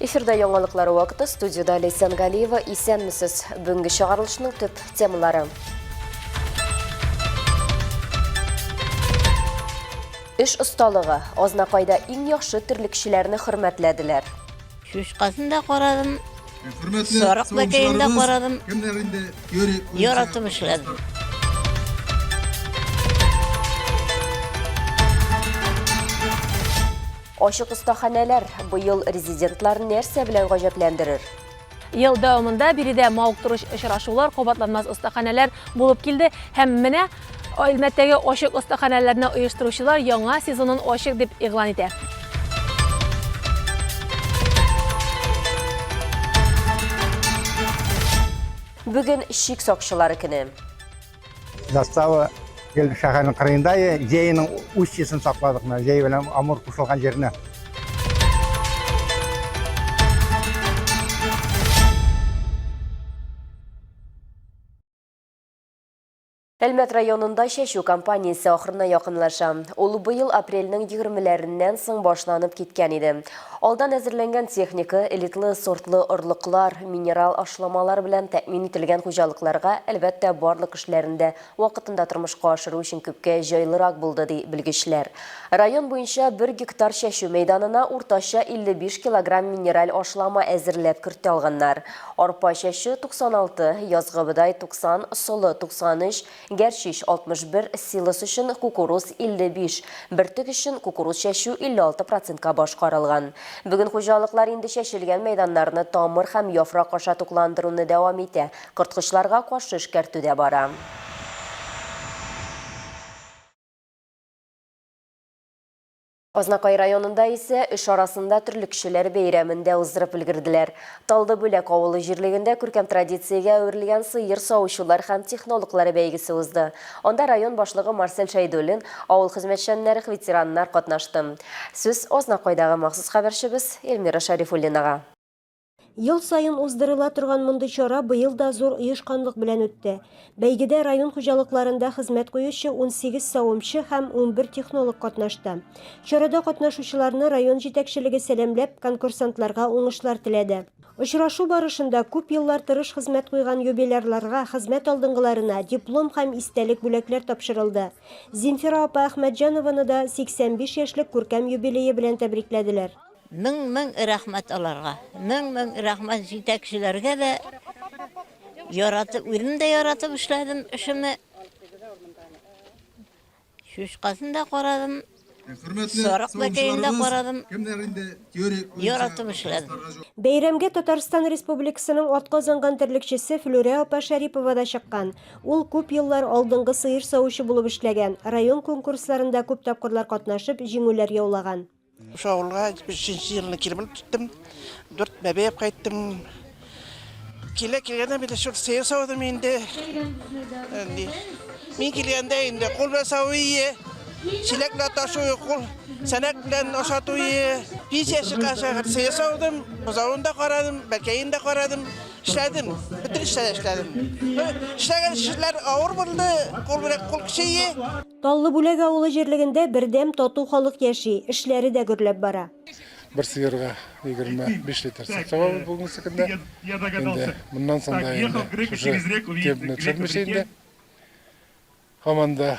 Эфирда яңалыклар вакыты студияда Ләйсән Галиева. Исәнмесез. Бүгенге чыгарылышның төп темалары. Эш осталыгы. Азнакайда иң яхшы терлекчеләрне хөрмәтләделәр. Чучкасын да карадым, сарык бәкәен дә карадым. Яратып эшләдем. Ачык остаханәләр быел резидентлар нәрсә белән гаҗәпләндерер? Ел дәвамында биредә мавыктыргыч очрашулар, кабатланмас остаханәләр булып килде һәм менә Әлмәттәге ачык остаханәләрне оештыручылар яңа сезонын ачык дип игълан итә. Бүген чик сакчылары көне. Застава гел шәһәрнең кырыенда, Зәйнең устьесын сакладык менә, Зәй белән Амур кушылган җирне. Әлмәт районында чәчү кампаниясе ахырына якынлаша. Ул быел апрельнең 20-ләреннән соң башланып киткән иде. Алдан әзерләнгән техника, элитлы сортлы орлыклар, минерал ашламалар белән тәэмин ителгән хуҗалыкларга, әлбәттә, барлык эшләрен дә вакытында тормышка ашыру өчен күпкә җайлырак булды, ди белгечләр. Район буенча бер гектар чәчү мәйданына уртача 55 килограмм минераль ашлама әзерләп кертә алганнар. Арпа чәчү, 96, язгы бодай, 90, солы, 93, Гәрчич, 61, силос өчен кукуруз, 55, бөртек өчен кукуруз чәчү 56 процентка башкарылган. Бүген хуҗалыклар инде чәчелгән мәйданнарны тамыр һәм яфрак аша тукландыруны дәвам итә, корткычларга каршы эшкәртү дә бара. Азнакай районында исә эш арасында терлекчеләр бәйрәмен дә уздырып өлгерделәр. Талды Бүләк авылы җирлегендә күркәм традициягә әверелгән сыер савучылар һәм технологлар бәйгесе узды. Анда район башлыгы Марсель Шәйдуллин, авыл хезмәтчәннәре, ветераннар катнашты. Сүз Азнакайдагы махсус хәбәрчебез Эльмира Шәрифуллинага. Ел саен уздырыла торган мондый чара быел да зур оешканлык белән үтте. Бәйгедә район хуҗалыкларында хезмәт куючы 18 савымчы һәм 11 технолог катнашты. Чарада катнашучыларны район җитәкчелеге сәламләп, конкурсантларга уңышлар теләде. Очрашу барышында күп еллар тырыш хезмәт куйган юбилярларга, хезмәт алдынгыларына диплом һәм истәлек бүләкләр тапшырылды. Земфира апа Әхмәтҗанованы да 85 яшьлек күркәм юбилее белән тәбрикләделәр. Мең-мең рәхмәт аларга. Мең-мең рәхмәт җитәкчеләргә дә. Яратып, үзем дә яратып эшләдем эшемне. Чучкасын да карадым. Сарык бәкәен дә карадым. Яратып эшләдем. Бәйрәмгә Татарстан Республикасының атказанган терлекчесе Флүрә апа Шәрипова да чыккан. Ул күп еллар алдынгы сыер савучы булып эшләгән, район конкурсларында күп тапкырлар катнашып, җиңүләр яулаган. Шушы авылга өченче елны килеп киттем. Дүрт бәбәй алып кайттым. Килә килгәндә бит шул сыер саудым инде. Мин килгәндә инде кул белән саву ие, чиләк белән ташу кул, сәнәк белән ашату ие. Пенсия чыкканча сыер саудым, бозавын да карадым, бәкәен дә карадым. Эшләдем, бөтен эштә эшләдем. Эшләгән эшләр авыр булды, кул белән кул көче ие. Таллы Бүләк авылы җирлегендә бердәм, тату халык яши, эшләре дә гөрләп бара. Бер сыерга 25 литр сөт савабыз бүгенге көндә. Инде моннан соң да инде шушы темпны төшермичә инде һаман да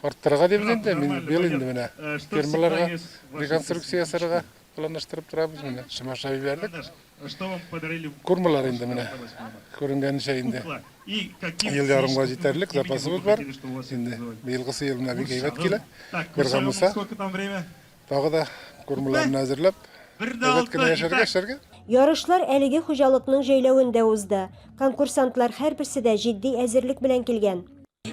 арттырырга дибез инде. Мин быел инде менә фермаларга реконструкция ясарга планлаштырып торабыз. Менә шымаша җибәрдек. Кормалар инде менә күренгәнчә инде ел ярымга җитәрлек запасыбыз бар. Инде быелгысы ел менә бик әйбәт килә. Бер гамуса тагы да кормаларны әзерләп, әйбәт кенә яшәргә, эшләргә. Ярышлар әлеге хуҗалыкның җәйләвендә узды. Конкурсантлар һәрберсе дә җитди әзерлек белән килгән.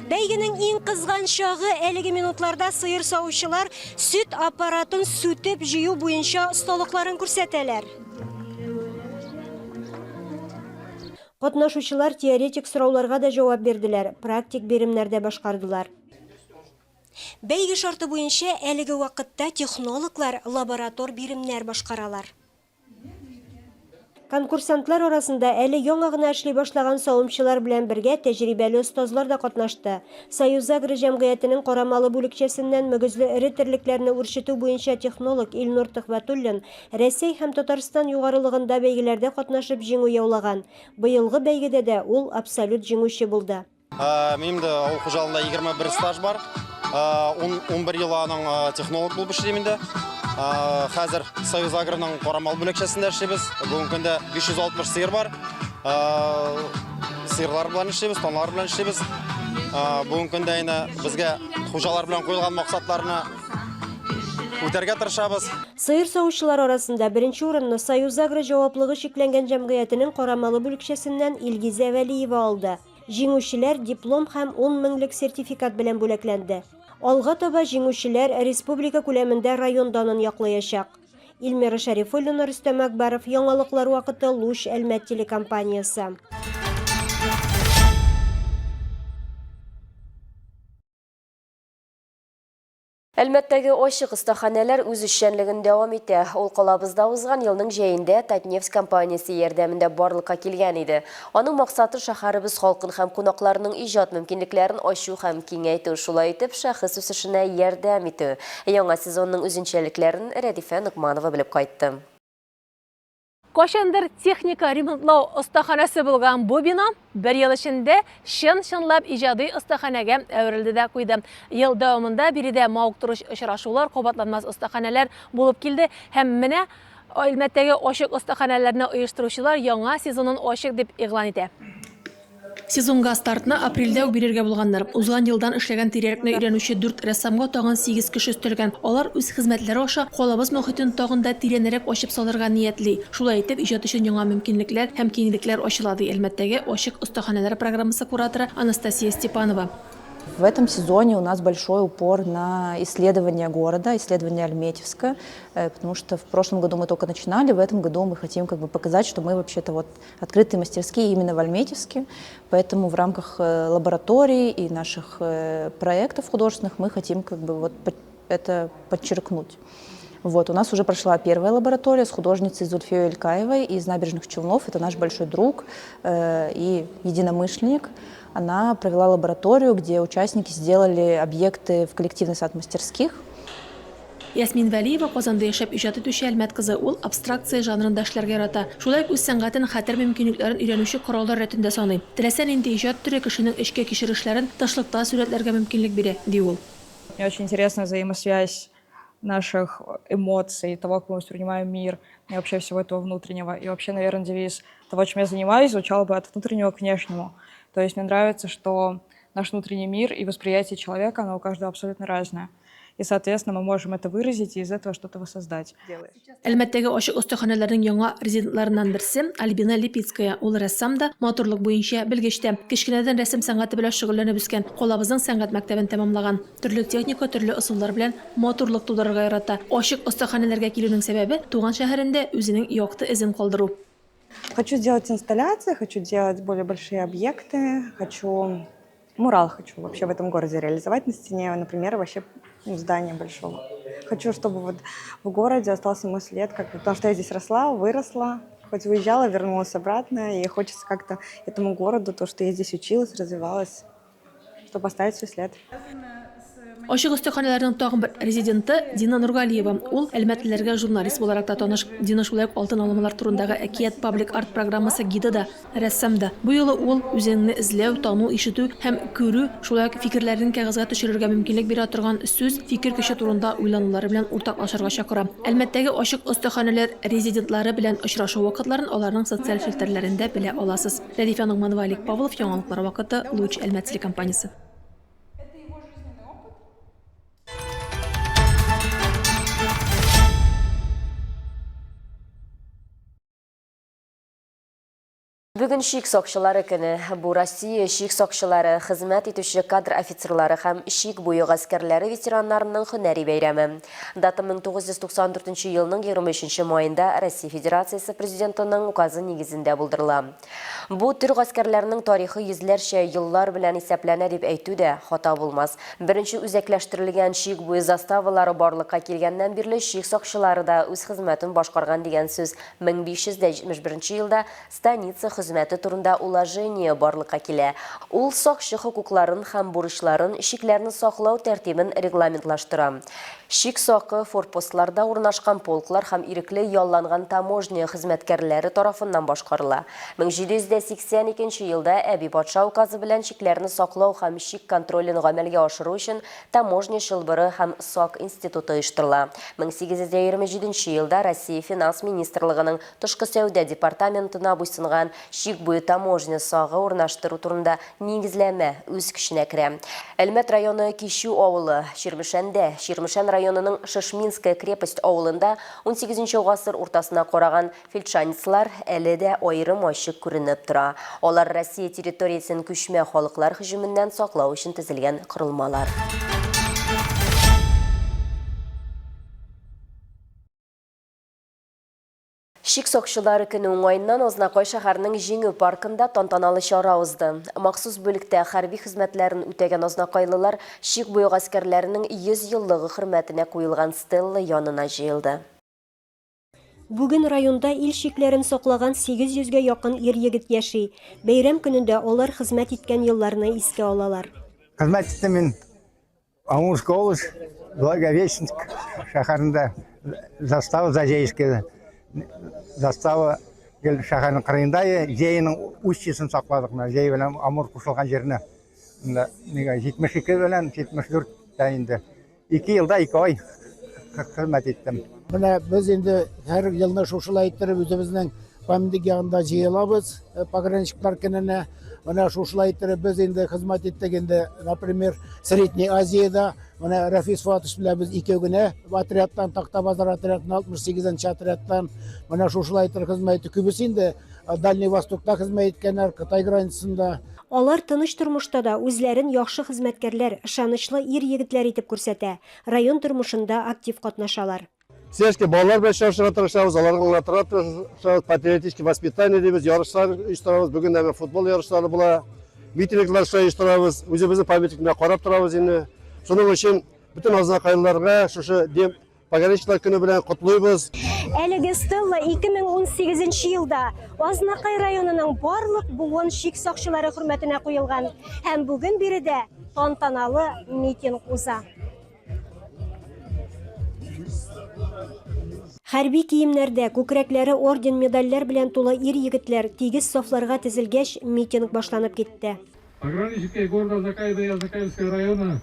Бәйгенең иң кызган чагы әлеге минутларда сыер савучылар сөт аппаратын сүтеп җыю буенча осталыкларын күрсәтәләр. Катнашучылар теоретик сорауларга да җавап бирделәр, практик биремнәр дә башкардылар. Бәйге шарты буенча әлеге вакытта технологлар лаборатор биремнәр башкаралар. Конкурсантлар арасында әле яңа гына эшли башлаган савымчылар белән бергә тәҗрибәле остазлар да катнашты. Союзагро җәмгыятенең Карамалы бүлекчәсеннән мөгезле эре терлекләрне үрчетү буенча технолог Илнур Төхвәтуллин Рәсәй һәм Татарстан югарылыгында бәйгеләрдә катнашып җиңү яулаган. Быелгы бәйгедә дә ул абсолют җиңүче булды. Минем дә авыл хуҗалыгында 21 стаж бар. 11 ел аның технолог булып эшлим инде. Хәзер Союз Агроның Карамал бүлекчәсендә эшлибез. Бүгенге көндә 560 сыер бар. Сыерлар белән эшлибез, таналар белән эшлибез. Бүгенге көндә инде безгә хуҗалар белән куелган максатларны үтәргә тырышабыз. Сыер савучылар арасында беренче урынны Союзагро җаваплыгы чикләнгән җәмгыятенең Карамалы бүлекчәсеннән Илгизә Вәлиева алды. Җиңүчеләр диплом һәм ун меңлек сертификат белән бүләкләнде. Алга таба җиңүчеләр республика күләмендә район данын яклаячак. Илмира Шәрифуллина, Рөстәм Әкбәров, Яңалыклар вакыты, Луч, Әлмәт телекомпаниясе. Әлмәттәге ачык остаханәләр үз эшчәнлеген дәвам итә. Ул калабызда узган елның җәендә Татнефть компаниясе ярдәмендә барлыкка килгән иде. Аның максаты шәһәребез халкын һәм кунакларының иҗат мөмкинлекләрен ачу һәм киңәйтү, шулай итеп шәхес үсешенә ярдәм итү. Яңа сезонның үзенчәлекләрен Рәдифә Ногманова белеп кайтты. Кайчандыр техника ремонтлау остаханәсе булган бу бина бер ел эчендә чын-чынлап иҗади остаханәгә әверелде дә куйды. Ел дәвамында биредә мавыктыргыч очрашулар, кабатланмас остаханәләр булып килде һәм менә Әлмәттәге ачык остаханәләрне оештыручылар яңа сезонын ачык дип игълан итә. Сезонга стартны апрельдә үк бирергә булганнар. Узган елдан эшләгән тирәлекне өйрәнүче дүрт рәссамга тагын сигез кеше өстәлгән. Алар үз хезмәтләре аша калабыз мохитен тагын да тирәнрәк ачып салырга ниятли. Шулай итеп, иҗат өчен яңа мөмкинлекләр һәм киңлекләр ачыла, ди Әлмәттәге Ачык остаханәләр программасы кураторы Анастасия Степанова. В этом сезоне у нас большой упор на исследование города, исследование Альметьевска, э, потому что в прошлом году мы только начинали, в этом году мы хотим как бы показать, что мы вообще-то вот открытые мастерские именно в Альметьевске, поэтому в рамках э, лабораторий и наших э, проектов художественных мы хотим как бы вот это подчеркнуть. Вот, у нас уже прошла первая лаборатория с художницей Зульфией Илькаевой из Набережных Челнов. Это наш большой друг э, и единомышленник. Она провела лабораторию, где участники сделали объекты в коллективный сад мастерских. Ясмин Вәлиева Казанда яшәп иҗат итүче Әлмәт кызы. Ул абстракция жанрында эшләргә ярата. Шулай ук үз сәнгатен хәтер мөмкинлекләрен өйрәнүче кораллар рәтендә саный. Теләсә нинди иҗат төре кешенең эчке кичерешләрен тышлыкта сурәтләргә мөмкинлек бирә, ди ул. Мне очень интересна взаимосвязь наших эмоций, того, как мы воспринимаем мир, и вообще всего этого внутреннего. И вообще, наверное, девиз того, чем я занимаюсь, звучал бы от внутреннего к внешнему. То есть мне нравится, что наш внутренний мир и восприятие человека, оно у каждого абсолютно разное. И, соответственно, мы можем это выразить и из этого что-то воссоздать. Әлмәттәге ачык остаханәләрнең яңа резидентларыннан берсе Альбина Липицкая. Ул рәссам да, матурлык буенча белгеч тә. Кечкенәдән рәсем сәнгате белән шөгыльләнеп үскән. Калабызның сәнгать мәктәбен тәмамлаган. Төрле техника, төрле ысуллар белән матурлык тудырырга ярата. Ачык остаханәләргә килүнең сәбәбе, туган шәһәрендә үзенең якты эзен калдыру. Хочу сделать инсталляции, хочу делать более большие объекты, хочу мурал хочу вообще в этом городе реализовать на стене, например, вообще ну, здание большого. Хочу, чтобы вот в городе остался мой след, как, потому что я здесь росла, выросла, хоть уезжала, вернулась обратно, и хочется как-то этому городу, то, что я здесь училась, развивалась, чтобы оставить свой след. Ачык остаханәләрнең тагын бер резиденты Дина Нургалиева. Ул әлмәтлеләргә журналист буларак та таныш. Дина шулай ук алтын алмалар турындагы әкият паблик арт программасы гиды да, рәссам да. Бу юлы ул үзеңне эзләү, тану, ишетү һәм күрү, шулай ук фикерләрен кәгазьгә төшерергә мөмкинлек бирә торган сүз, фикер көче турында уйланулары белән уртаклашырга чакыра. Әлмәттәге ачык остаханәләр резидентлары белән очрашу вакытларын аларның социаль челтәрләрендә белә аласыз. Рәдифә Ногманова, Олег Павлов, Яңалыклар вакыты, Луч, Әлмәт телекомпаниясе. Бүген чик сакчылары көне. Бу Россия чик сакчылары, хезмәт итүче кадр офицерлары һәм чик буе гаскәрләре ветераннарының һөнәри бәйрәме. Дата 1994 елның 23 маенда Россия Федерациясе Президентының указы нигезендә булдырыла. Бу төр гаскәрләрнең тарихы йөзләрчә еллар белән исәпләнә дип әйтү дә хата булмас. Беренче үзәкләштерелгән чик буе заставалары барлыкка килгәннән бирле чик сакчылары да үз хезмәтен башкарган дигән сүз. 1571 елда станица хезмәте турында уложение барлыкка килә. Ул сакчы хокукларын һәм бурычларын, чикләрне саклау тәртибен регламентлаштыра. Чик сакы форпостларда урнашкан полклар һәм ирекле ялланган таможня хезмәткәрләре тарафыннан башкарыла. 1782 елда Әби патша указы белән чикләрне саклау һәм чик контролен гамәлгә ашыру өчен таможня чылбыры һәм сак институты оештырыла. 1827 елда Россия Финанс министрлыгының Тышкы сәүдә департаментына буйсынган чик буе таможня сагы урнаштыру турында нигезләмә үз көченә керә. Әлмәт районы Кичү авылы, Чирмешәндә, Чирмешән районының Шешминская крепость авылында унсигезенче гасыр уртасына караган фельдшаницлар әле дә аерым-ачык күренеп тора. Алар Россия территориясен күчмә халыклар һөҗүменнән саклау өчен төзелгән корылмалар. Чик сакчылары көне уңаеннан Азнакай шәһәренең Җиңү паркында тантаналы чара узды. Махсус бүлектә хәрби хезмәтләрен үтәгән азнакайлылар чик буе гаскәрләренең 100 еллыгы хөрмәтенә куелган стелла янына җыелды. Бүген районда ил чикләрен саклаган 800 гә якын ир-егет яши. Бәйрәм көнендә алар хезмәт иткән елларны искә алалар. Хезмәт иттем мин Амурская область, Благовещенск шәһәрендә застава Зазейская застава гел шәһәрнең кырыенда Зәйнең устьесын сакладык менә Зәй белән Амур кушылган җирне. Менә нигә 72 белән 74 тә инде. 2 елда 2 ай хезмәт иттем. Менә без инде һәр елны шушылай иттереп үзебезнең памятник ягында җыелабыз э, пограничниклар көненә. Менә шушылай иттереп без инде хезмәт иттек инде, например, Средний Азиядә. Менә Рафис Фатыш белән без икәү генә отрядтан, Тактабазар отрядыннан, 68 нче отрядтан. Менә шушылай иттереп хезмәт иттек. Күбесе инде э, Дальний Востокта хезмәт иткәннәр, Кытай границасында. Алар тыныч тормышта да үзләрен яхшы хезмәткәрләр, ышанычлы ир-егетләр итеп күрсәтә. Район тормышында актив катнашалар. Всячески балалар белән очрашырга тырышабыз, аларга аңлатырга тырышабыз, патриотический воспитание дибез, ярышлар оештырабыз. Бүген дә футбол ярышлары була, митинглар оештырабыз, үзебезнең памятникны карап торабыз инде. Шуның өчен бөтен азнакайлыларга шушы дем пограничниклар көне белән котлыйбыз. Әлеге стелла 2018 елда Азнакай районының барлык буын чик сакчылары хөрмәтенә куелган һәм бүген биредә тантаналы митинг уза. Хәрби киемнәрдә, күкрәкләре орден-медальләр белән тулы ир-егетләр тигез сафларга тезелгәч, митинг башланып китте. Пограничники города Азнакаево и Азнакаевского района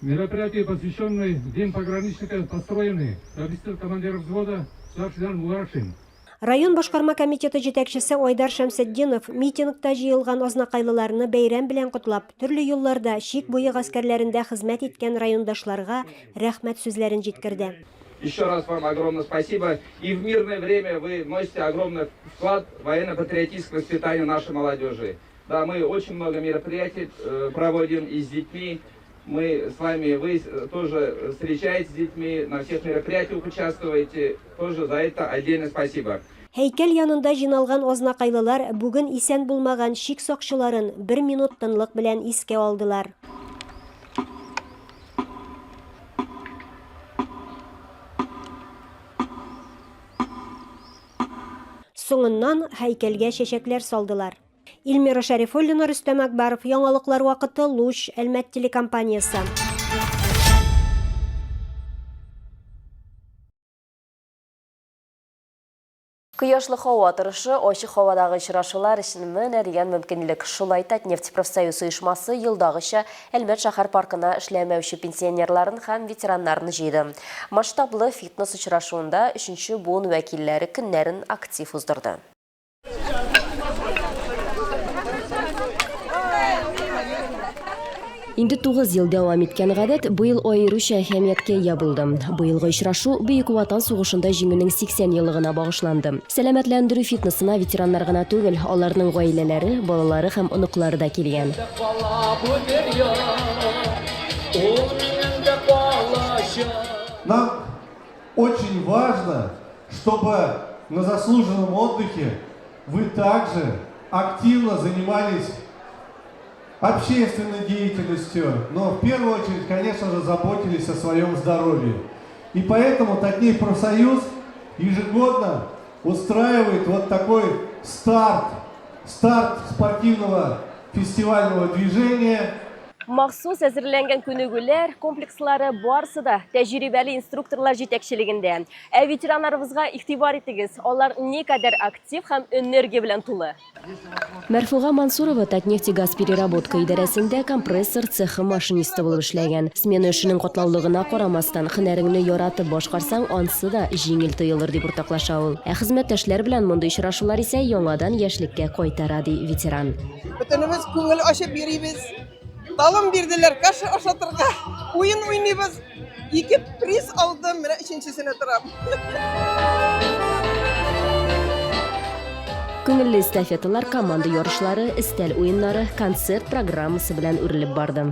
мероприятие, посвященное День пограничника, построены, объяснил командир взвода старший сержант Мурашин. Район башкарма комитеты җитәкчесе Айдар Шәмсетдинов митингта җыелган азнакайлыларны бәйрәм белән котлап, төрле елларда чик буе гаскәрләрендә хезмәт иткән райондашларга рәхмәт сүзләрен җиткерде. Еще раз вам огромное спасибо. И в мирное время вы вносите огромный вклад в военно-патриотическое воспитание нашей молодежи. Да, мы очень много мероприятий э, проводим и с детьми. Мы с вами, вы тоже встречаетесь с детьми, на всех мероприятиях участвуете. Тоже за это отдельное спасибо. Һәйкәл янында җыйналган азнакайлылар бүген исән булмаган чик сакчыларын бер минут тынлык белән искә алдылар. Соңыннан һәйкәлгә чәчәкләр салдылар. Илмира Шәрифуллина, Рөстәм Әкбаров, Яңалыклар вакыты, Луч, Әлмәт телекомпаниясе. Кояшлы һава торышы, ачык һавадагы очрашулар өчен менә дигән мөмкинлек. Шулай Татнефть профсоюз оешмасы елдагыча Әлмәт шәһәр паркына эшләмәүче пенсионерларын һәм ветераннарны җыйды. Масштаблы фитнес очрашуында өченче буын вәкилләре көннәрен актив уздырды. Инде 9 ел дәвам иткән гадәт быел аеруча әһәмияткә ия булды. Быелгы очрашу Бөек Ватан сугышында җиңүнең 80 еллыгына багышланды. Сәламәтләндерү фитнесына ветераннар гына түгел, аларның гаиләләре, балалары һәм оныклары да килгән. Нам очень важно, чтобы на заслуженном отдыхе вы также активно занимались общественной деятельностью, но в первую очередь, конечно же, заботились о своем здоровье. И поэтому Татнефть профсоюз ежегодно устраивает вот такой старт, старт спортивного фестивального движения. Махсус әзерләнгән күнегүләр комплекслары барысы да тәҗрибәле инструкторлар җитәкчелегендә. Ә ветераннарыбызга игътибар итегез, алар никадәр актив һәм энергия белән тулы. Мәрфуга Мансурова Татнефтегазпереработка идарәсендә компрессор цехы машинисты булып эшләгән. Смена эшенең катлаулыгына карамастан, һөнәреңне яратып башкарсаң, ансы да җиңел тоелыр, дип уртаклаша ул. Ә хезмәттәшләр белән мондый очрашулар исә яңадан яшьлеккә кайтара, ди ветеран. Бөтенебез күңел ачып йөрибез. Талым бирделәр, каша ашатырга. Уен уйныйбыз. Ике приз алдым, менә өченчесенә торам. Күңелле эстафеталар, команда ярышлары, өстәл уеннары, концерт программасы белән үрелеп барды.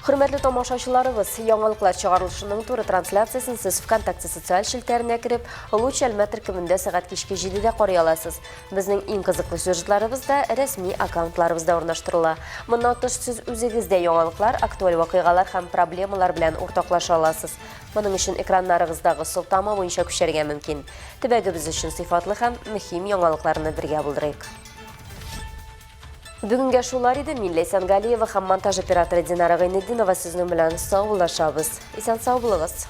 Хөрмәтле тамашачыларыбыз, яңалыклар чыгарылышының туры трансляциясен сез ВКонтакте социаль челтәренә кереп, Луч Әлмә төркемендә сәгать кичке 7-дә карый аласыз. Безнең иң кызыклы сюжетларыбыз да рәсми аккаунтларыбызда урнаштырыла. Моннан тыш, сез үзегез дә яңалыклар, актуаль вакыйгалар һәм проблемалар белән уртаклаша аласыз. Моның өчен экраннарыгыздагы сылтама буенча күчәргә мөмкин. Төбәгебез өчен сыйфатлы һәм мөһим яңалыкларны бергә булдырыйк. Бүгенгә шулар иде. Мин Ләйсән Галиева һәм монтаж операторы Динара Гайнетдинова сезнең белән саубуллашабыз. Исән сау булыгыз.